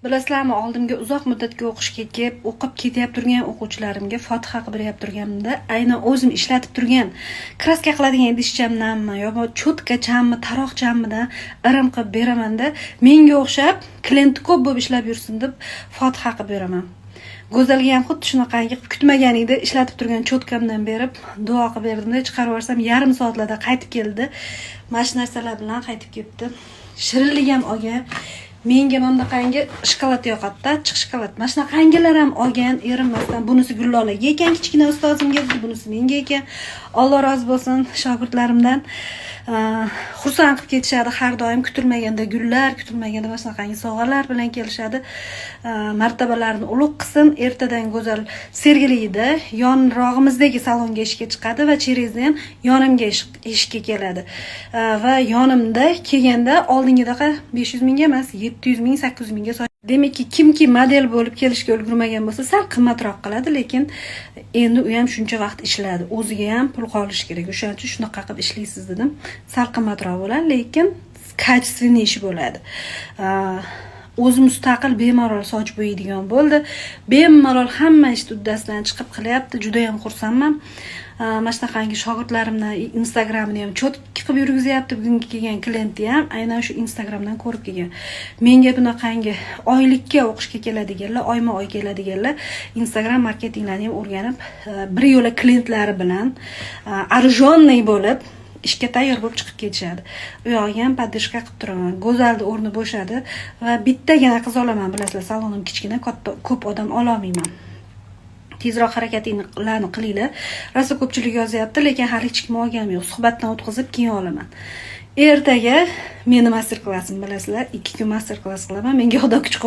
Bilasizlarmi, oldimga uzoq muddatga o'qishga kelib, o'qib ketyap turgan o'quvchilarimga fotiha qilib beryap turganimda, aynan o'zim ishlatib turgan краска qiladigan idishchamdanmi yo чётка chammi, taroqchammidan irim qilib beramanda, menga o'xshab клиент ko'p bo'lib ishlab yursin deb fotiha qilib beraman. Go'zalga ham xuddi shunaqangi qilib, kutmaganingda ishlatib turgan чётка mdan berib, duo qilib berdimda, chiqarib yuborsam, yarim soatlarda qaytib keldi. Mana shu narsalar bilan qaytib kelibdi. Shirinlik ham olgan. Menga mana bunaqangi shokolad yoqadida, achchiq shokolad. Mana shunaqangilar ham olgan erinmasdan. Bunisi Gullolaga ekan, kichkina ustozimga, bunisi menga ekan. Alloh rozi bo'lsin shogirdlarimdan. Xursand qilib ketishadi har doim, kutilmaganda gullar, kutilmaganda mana shunaqangi sovg'alar bilan kelishadi. Martabalarini ulug' qilsin. Ertadan Go'zal Sergelida yonrog'imizdagi salonga ishga chiqadi va через день yonimga ishga keladi. Va yonimda kelganda oldingidaqa 500 mingga emas, 700 ming, 800 mingga. Demakki, kimki model bo'lib kelishga ulgurmagan bo'lsa, sal qimmatroq qiladi, lekin endi u ham shuncha vaqt ishladi, o'ziga ham pul qolishi kerak. O'shaning uchun shunaqa qilib ishlaysiz dedim. Sal qimmatroq bo'ladi, lekin качественный ish bo'ladi. O'zi mustaqil, bemalol soch bo'yaydigan bo'ldi, bemalol hamma ishni uddasidan chiqib qilyapti. Judayam xursandman. Mana shunaqangi shogirdlarimni Instagramini ham чётко qilib yurgizyapti. Bugungi kelgan клиент ni ham aynan shu Instagramdan ko'rib kelgan. Menga bunaqangi oylikka o'qishga keladiganlar, oyma oy keladiganlar Instagram marketinglarni ham o'rganib, bir yo'la клиент lari bilan вооруженный bo'lib, ishga tayyor bo'lib chiqib ketishadi. U yog'iga ham поддержка qilib turaman. Go'zalni o'rni bo'shadi va bittagina qiz olaman. Bilasizlar, salonim kichkina, katta, ko'p odam ololmayman. Tezroq harakatinglarni qilinglar. Rosa ko'pchilik yozyapti, lekin hali hech kim olganim yo'q. Suhbatdan o'tkazib, keyin olaman. Ertaga meni мастер-класс im, bilasizlar, 2 kun мастер-класс qilaman. Menga Xudo kuch